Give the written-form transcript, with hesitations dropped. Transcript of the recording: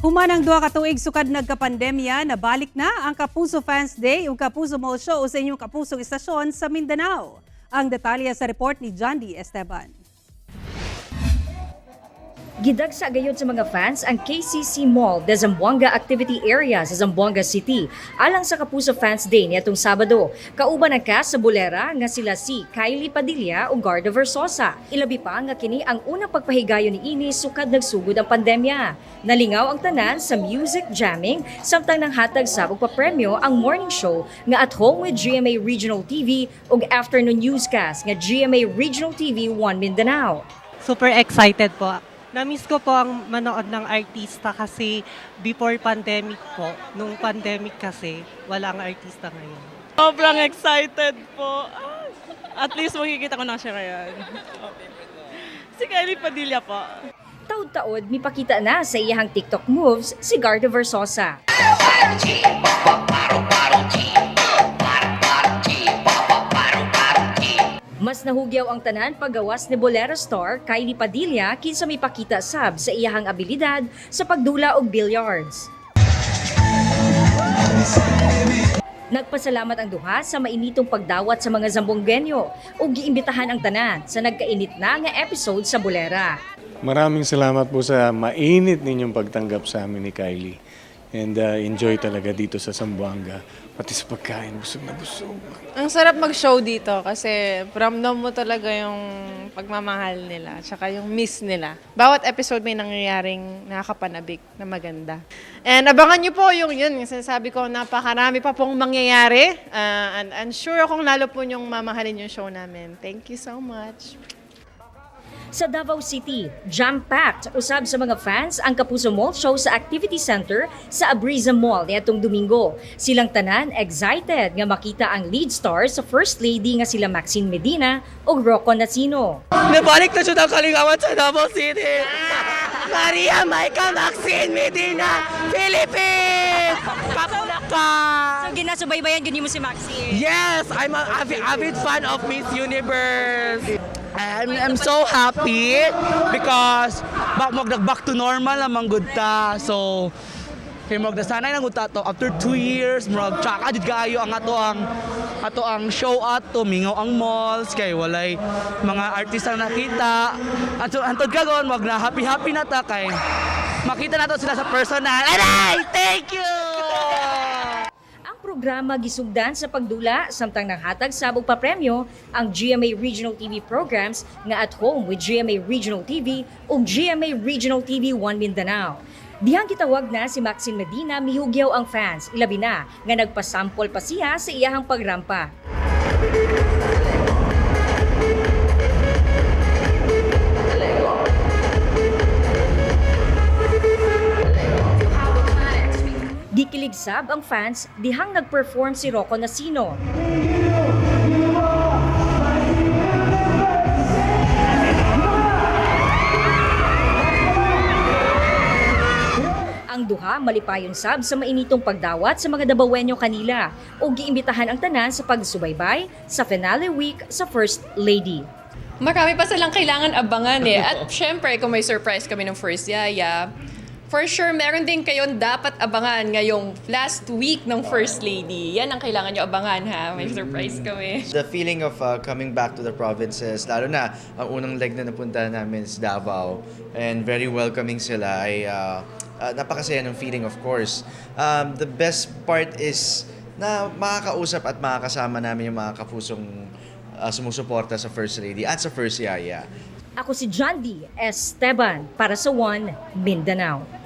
Human ang 2 ka tuig sukad nagkapandemya, nabalik na ang Kapuso Fans Day ug Kapuso Mall Show sa inyong kapusong istasyon sa Mindanao. Ang detalye sa report ni John D. Esteban. Gidagsa gayud sa mga fans ang KCC Mall de Zamboanga Activity Area sa Zamboanga City alang sa Kapuso Fans Day niadtong Sabado. Kauban ang cast sa Bolera nga sila si Kylie Padilla ug Garda Versosa. Ilabi pa nga kini ang unang pagpahigayon niini sukad nagsugod ang pandemya. Nalingaw ang tanan sa music jamming samtang nanghatag sa og papremyo ang morning show nga At Home with GMA Regional TV ug afternoon newscast nga GMA Regional TV 1 Mindanao. Super excited po. Na-miss ko po ang manood ng artista kasi before pandemic po, nung pandemic kasi, wala ang artista ngayon. Sobrang excited po. Ah, at least makikita ko na siya ngayon. Si Kylie Padilla po. Taod-taod mipakita na sa iyahang TikTok moves si Garda Versosa. Mas nahugyaw ang tanan paggawas ni Bolero star Kylie Padilla kinsa mipakita sab sa iyahang abilidad sa pagdula og billiards. Nagpasalamat ang duha sa mainitong pagdawat sa mga Zamboangueño ug giimbitahan ang tanan sa nagkainit na nga episode sa Bolera. Maraming salamat po sa mainit ninyong pagtanggap sa amin ni Kylie. And enjoy talaga dito sa Zamboanga. Pati sa pagkain, busog na busog. Ang sarap mag-show dito kasi ramdam mo talaga yung pagmamahal nila tsaka yung miss nila. Bawat episode may nangyayaring nakakapanabik na maganda. And abangan nyo po yung yun, yung sinasabi ko, napakarami pa pong mangyayari. And I'm sure akong lalo po yung mamahalin yung show namin. Thank you so much. Sa Davao City, jam-packed usab sa mga fans ang Kapuso Mall Show sa Activity Center sa Abreeza Mall niadtong Domingo. Silang tanan excited nga makita ang lead star sa First Lady nga sila Maxine Medina ug Rocco Nacino. Nabalik na siya ng kalingawan sa Davao City. Maria Michael Maxine Medina, Philippines! Kapulaka! So ginasubaybayan gyud mo si Maxine. Yes, I'm an avid, avid fan of Miss Universe. I'm so happy because back mag back to normal lamang gud ta. So kay mag nasanay na gud ta to after 2 years, murag tsaka jud kaayo ang ato ang show ato, mingaw ang malls kay walay mga artista na nakita. Ato antod karon, mag na happy happy na ta kay makita nato sila sa personal. Aray, thank you. Ang programa gisugdan sa pagdula samtang nanghatag sab og papremyo ang GMA Regional TV programs nga At Home with GMA Regional TV ug GMA Regional TV 1 Mindanao. Dihang gitawag na si Maxine Medina, mihugyaw ang fans, ilabi na nga nagpasample pa siya sa iyahang pagrampa. Gikilig sab ang fans dihang nag-perform si Rocco Nacino. Ang duha malipayon sab sa mainitong pagdawat sa mga Dabawenyo kanila ug giimbitahan ang tanan sa pagsubaybay sa finale week sa First Lady. Marami pa silang kailangan abangan eh. At syempre, kung may surprise kami ng First Yaya, for sure, meron din kayong dapat abangan ngayong last week ng First Lady. Yan ang kailangan nyo abangan ha. May surprise kami. The feeling of coming back to the provinces, lalo na ang unang leg na napunta namin is Davao, and very welcoming sila ay napakasaya ng feeling, of course. The best part is na makakausap at makakasama namin yung mga kapusong sumusuporta sa First Lady at sa First Yaya. Ako si John D. Esteban para sa One Mindanao.